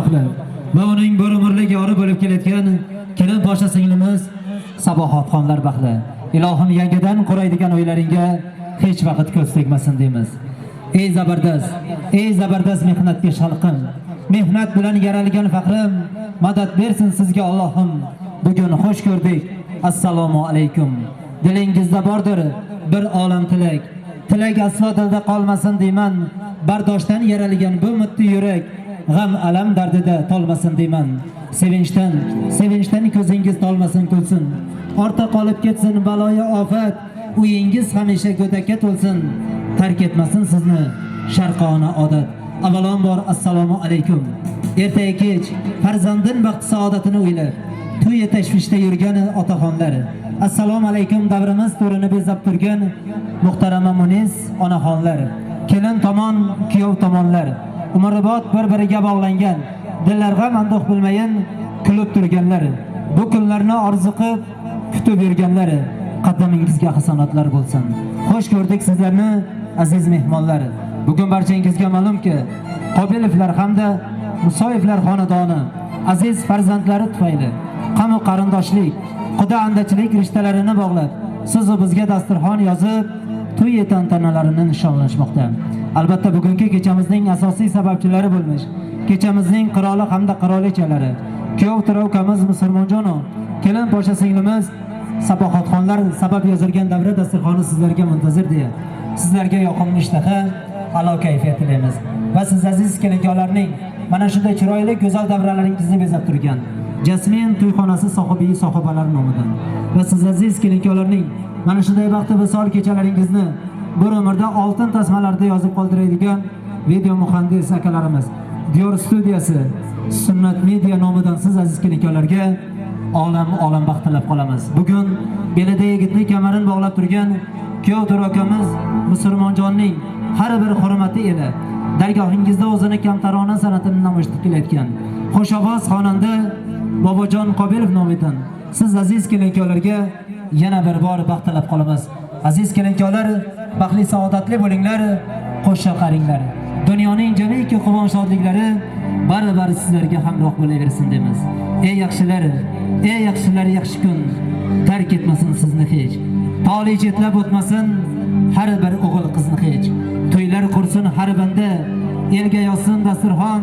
baxli va uning bir umrlik yori bo'lib kelayotgan kelin posha singlimiz Sabohatxonlar baxli. Ilohim yangidan quraydigan uylaringga hech vaqt ko'z tegmasin deymiz. Ey zabardast, ey zabardast mehnatkash xalqim, mehnat bilan yaralgan faxrim, madad bersin sizga Allohim. Bugun xush ko'rdik. Assalomu alaykum. Dilingizda bordir bir olam tilak. Tilak aslo dilda qolmasin deyman. Bardoshdan yaralgan bu mitti yurak g'am alam dardida tolmasin deyman. Sevinchdan, sevinchdan ko'zingiz tolmasin kulsin. Orta qolib ketsin baloyi ofat, uyingiz hamisha go'dakka to'lsin. Tark etmasin sizni sharqona odat. Avvalambor assalomu alaykum. Ertaga kech farzandin baxt saodatini o'ylab, to'y tashvishda yurgan otaxonlar. Assalomu alaykum davrimiz to'rini bezab turgan muhtarama munis onaxonlar. Kelin tomon, kuyov tomonlar. Umrbod bir-biriga bog'langan, dillar g'am anduh bilmayin kulib turganlar. Bu kunlarni orzu qilib kutib yurganlar. Qadamingizga hasanatlar bo'lsin. Xush ko'rdik sizlarni aziz mehmonlar. Bugun barchangizga ma'lumki, Qobilovlar hamda Musoyevlar xonadoni aziz farzandlari tufayli qamu qarindoshlik, quda andachilik rishtalarini bog'lab, siz u bizga dasturxon yozib, to'y tantanalarini nishonlashmoqda. Albatta bugungi kechamizning asosiy sababchilari bo'lmish kechamizning qiroli hamda qirolichalari, kuyov ukamiz Musulmonjonov, kelin posha singlimiz Sabohatxonlar sabab yozilgan davra dasturxoni sizlarga muntazir deya sizlarga yoqimli ishtaha, a'lo kayfiyat tilaymiz. Va siz aziz kelinkorlarning mana shunday chiroyli go'zal davralaringizni bezab turgan Jasmin to'yxonasi sohibi sohibalari nomidan va siz aziz kelinkorlarning mana shunday baxti visol kechalaringizni bir umrda oltin tasmalarda yozib qoldiradigan video muhandis akalarimiz Diyor studiyasi Sunnat Media nomidan siz aziz kelinkorlarga olam olam baxt tilab qolamiz. Bugun belida yigitlik kamarini bog'lab turgan kuyov akamiz Musulmonjonning har bir hurmati ila dargohingizda o'zini kamtarona san'atini namoyish etib kelayotgan xushovoz xonanda Bobojon Qobilov nomidan siz aziz kelinkorlarga yana bir bor baxt tilab qolamiz. Aziz kelinkorlar, baxtli saodatli bo'linglar, qo'sha qaringlar. Dunyoning jamiki quvonch shodliklari bari-bari sizlarga hamroh bo'laversin deymiz. Ey yaxshilar, ey yaxshilar yaxshi kun tark etmasin sizni hech. Toli chetlab o'tmasin har bir o'g'il qizni hech. To'ylar qursin har banda, elga yozsin dasturxon,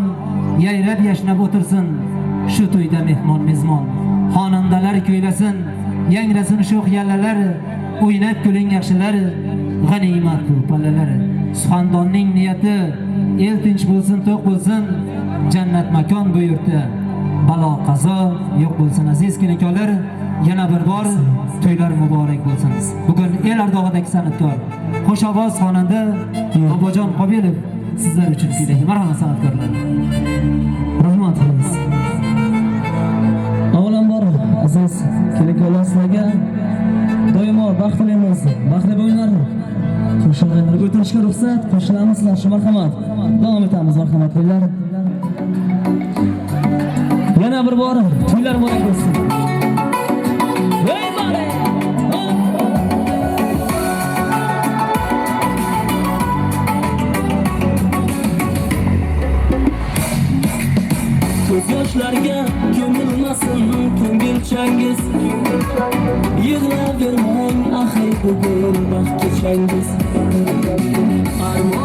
yayrab yashnab o'tirsin shu to'yda mehmon mezmon. Xonandalar kuylasin, yangrasin sho'x yallalar, o'ynab kuling yaxshilar, g'animat bu pallalar. Suxandonning niyati el tinch bo'lsin, to'q bo'lsin, jannat makon bu yurtda. Balo qazo yo'q bo'lsin aziz kelinkorlar. Yana bir bor to'ylar muborak bo'lsin. Bugun el ardog'idagi san'atkor, xushovoz xonanda Bobojon Qobilov sizlar uchun kuylaydi. Marhamat san'atkorlar. Rahmat. Avvalambor aziz kelinkorlar sizlarga doimo baxt tilaymiz. Baxtli bo'linglar. Qo'shig'inglar o'tirishga ruxsat, qo'shilamiz sizlar shu marhamat. Davom etamiz marhamatlilar. Yana bir bor to'ylar muborak bo'lsin. Hey bare! Ko'z yoshlarga ko'milmasin ko'ngilchangiz, yig'lavermang axir bugun baxt kechangiz. Armon